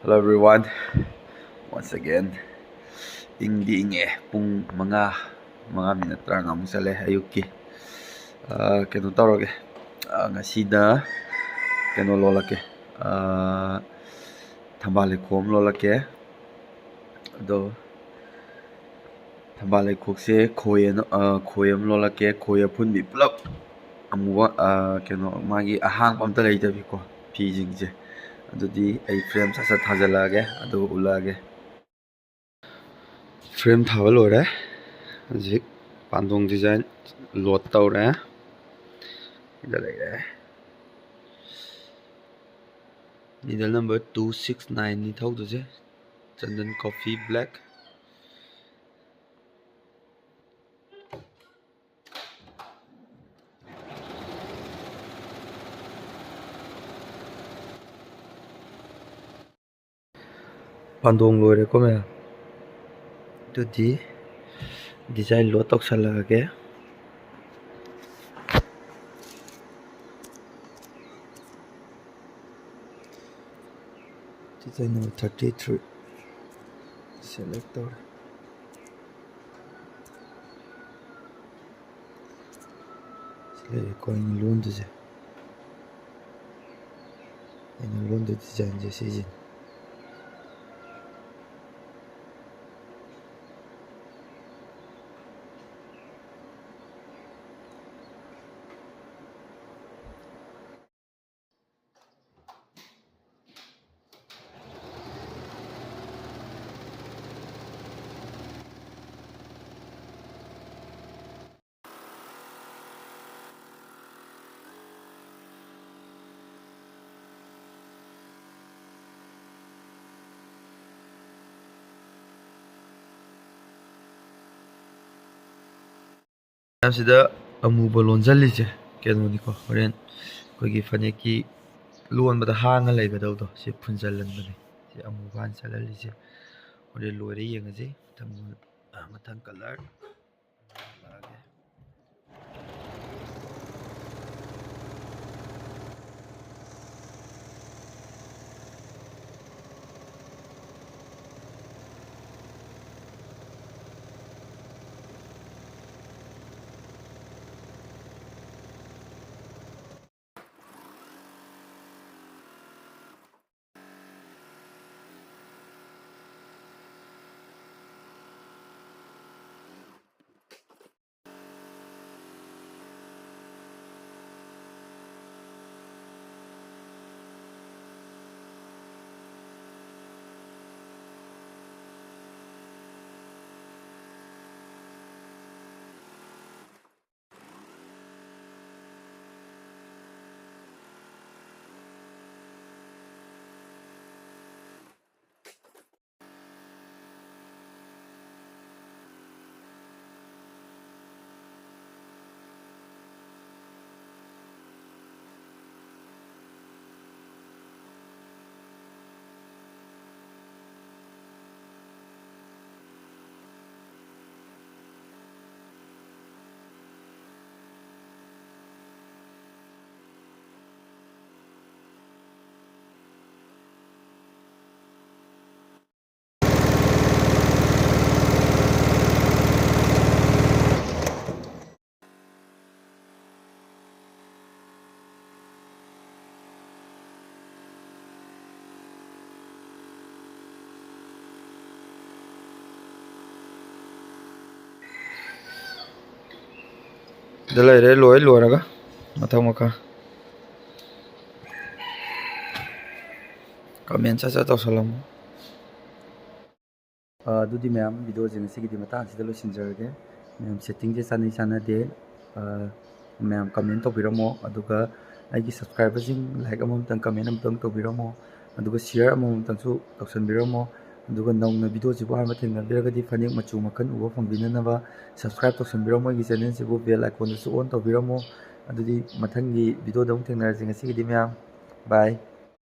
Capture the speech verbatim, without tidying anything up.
Hello everyone, once again. ꯏꯪꯗꯤ ꯏꯪꯉꯦ, ꯄꯨꯡ ꯃꯉꯥ, ꯃꯉꯥ ꯃꯤꯅꯠ ꯇꯔꯥꯃꯉꯥꯃꯨꯛ ꯆꯠꯂꯦ ꯑꯌꯨꯛꯀꯤ꯫ ꯑꯥ, ꯀꯩꯅꯣ ꯇꯧꯔꯒꯦ, ꯑꯥ, ꯉꯁꯤꯅ ꯀꯩꯅꯣ ꯂꯣꯜꯂꯛꯀꯦ, ꯑꯥ, ꯊꯝꯕꯥꯜ ꯂꯩꯈꯣꯛ ꯑꯃ ꯂꯣꯜꯂꯛꯀꯦ꯫ ꯑꯗꯣ ꯊꯝꯕꯥꯜ ꯂꯩꯈꯣꯛꯁꯦ ꯈꯣꯏ ꯑꯅ-, ꯑꯥ, ꯈꯣꯏ ꯑꯃ ꯂꯣꯜꯂꯛꯀꯦ, ꯈꯣꯏ ꯑꯐꯨꯟꯕꯤ ꯄꯨꯂꯞ ꯑꯃꯨꯕ, ꯑꯥ, ꯀꯩꯅꯣ, ꯃꯥꯒꯤ ꯑꯍꯥꯡꯕ ꯑꯝꯇ ꯂꯩꯇꯕꯤꯀꯣ ꯐꯤꯁꯤꯡꯁꯦ꯫ ꯑꯗꯨꯗꯤ ꯑꯩ ꯐ꯭ꯔꯦꯝ ꯁꯠ ꯁꯠ ꯊꯥꯖꯤꯜꯂꯛꯑꯒꯦ, ꯑꯗꯨꯒ ꯎꯠꯂꯛꯑꯒꯦ꯫ ꯐ꯭ꯔꯦꯝ ꯊꯥꯕ ꯂꯣꯏꯔꯦ꯫ ꯍꯧꯖꯤꯛ ꯄꯥꯟꯗꯣꯡ ꯗꯤꯖꯥꯏꯟ ꯂꯣꯗ ꯇꯧꯔꯦ꯫ ꯁꯤꯗ ꯂꯩꯔꯦ꯫ Needle number two six nine ꯅꯤ ꯊꯧꯗꯣꯏꯁꯦ꯫ Chandan Coffee Black꯫ ꯄꯥꯟꯗꯣꯡ ꯂꯣꯏꯔꯦꯀꯣ ꯃꯌꯥꯝ꯫ ꯑꯗꯨꯗꯤ ꯗꯤꯖꯥꯏꯟ ꯂꯣꯗ ꯇꯧꯁꯜꯂꯛꯑꯒꯦ꯫ Design number thirty three select ꯇꯧꯔꯦ꯫ ꯁꯤ ꯂꯩꯔꯦꯀꯣ ꯑꯩꯅ ꯂꯣꯟꯗꯣꯏꯁꯦ꯫ ꯑꯩꯅ ꯂꯣꯟꯗꯣꯏ ꯗꯤꯖꯥꯏꯟꯁꯦ ꯁꯤꯁꯤꯅꯤ꯫ ꯃꯌꯥꯝꯁꯤꯗ ꯑꯃꯨꯕ ꯂꯣꯟꯁꯤꯜꯂꯤꯁꯦ ꯀꯩꯅꯣꯅꯤꯀꯣ, ꯍꯣꯔꯦꯟ ꯑꯩꯈꯣꯏꯒꯤ ꯐꯅꯦꯛꯀꯤ ꯂꯣꯟꯕꯗ ꯍꯥꯡꯉ ꯂꯩꯒꯗꯧꯗꯣ ꯁꯤ ꯐꯨꯟꯖꯜꯍꯟꯕꯅꯦ꯫ ꯁꯤ ꯑꯃꯨꯕ ꯍꯥꯟꯅ ꯆꯠꯍꯜꯂꯤꯁꯦ꯫ ꯍꯣꯔꯦꯟ ꯂꯣꯏꯔꯦ ꯌꯦꯡꯉꯁꯤ꯫ ꯃꯊꯪ, ꯑ, ꯃꯊꯪ ꯀꯂꯔ ꯂꯥꯛꯑꯒꯦ꯫ ꯁꯤꯗ ꯂꯩꯔꯦ, ꯂꯣꯏ ꯂꯣꯏꯔꯒ ꯃꯊꯪ ꯃꯈꯥ comment ꯁꯠ ꯁꯠ ꯇꯧꯁꯜꯂꯝꯃꯣ꯫ ꯑ, ꯑꯗꯨꯗꯤ ꯃꯌꯥꯝ, videoꯁꯦ ꯉꯁꯤꯒꯤꯗꯤ ꯃꯇꯥꯡ ꯑꯁꯤꯗ ꯂꯣꯏꯁꯤꯟꯖꯔꯒꯦ꯫ ꯃꯌꯥꯝ, settingꯁꯦ ꯆꯥꯅꯩ ꯆꯥꯅꯗꯦ, ꯑ, ꯃꯌꯥꯝ comment ꯇꯧꯕꯤꯔꯝꯃꯣ꯫ ꯑꯗꯨꯒ ꯑꯩꯒꯤ subscriberꯁꯤꯡ like ꯑꯃꯃꯝꯇꯪ, comment ꯑꯃꯇꯪ ꯇꯧꯕꯤꯔꯝꯃꯣ꯫ ꯑꯗꯨꯒ share ꯑꯃꯃꯝꯇꯪꯁꯨ ꯇꯧꯁꯟꯕꯤꯔꯝꯃꯣ꯫ ꯑꯗꯨꯒ ꯅꯧꯅ videoꯁꯤꯕꯨ ꯑꯍꯥꯟꯕ ꯊꯦꯡꯅꯕꯤꯔꯒꯗꯤ ꯐꯅꯦꯛ ꯃꯆꯨ ꯃꯈꯜ ꯎꯕ ꯐꯪꯕꯤꯅꯅꯕ subscribe ꯇꯧꯁꯟꯕꯤꯔꯝꯃꯣ ꯑꯩꯒꯤ channelꯁꯤꯕꯨ, bell iconꯗꯨꯁꯨ on ꯇꯧꯕꯤꯔꯝꯃꯣ꯫ ꯑꯗꯨꯗꯤ ꯃꯊꯪꯒꯤ videoꯗ ꯑꯃꯨꯛ ꯊꯦꯡꯅꯔꯁꯤ꯫ ꯉꯁꯤꯒꯤꯗꯤ ꯃꯌꯥꯝ, bye꯫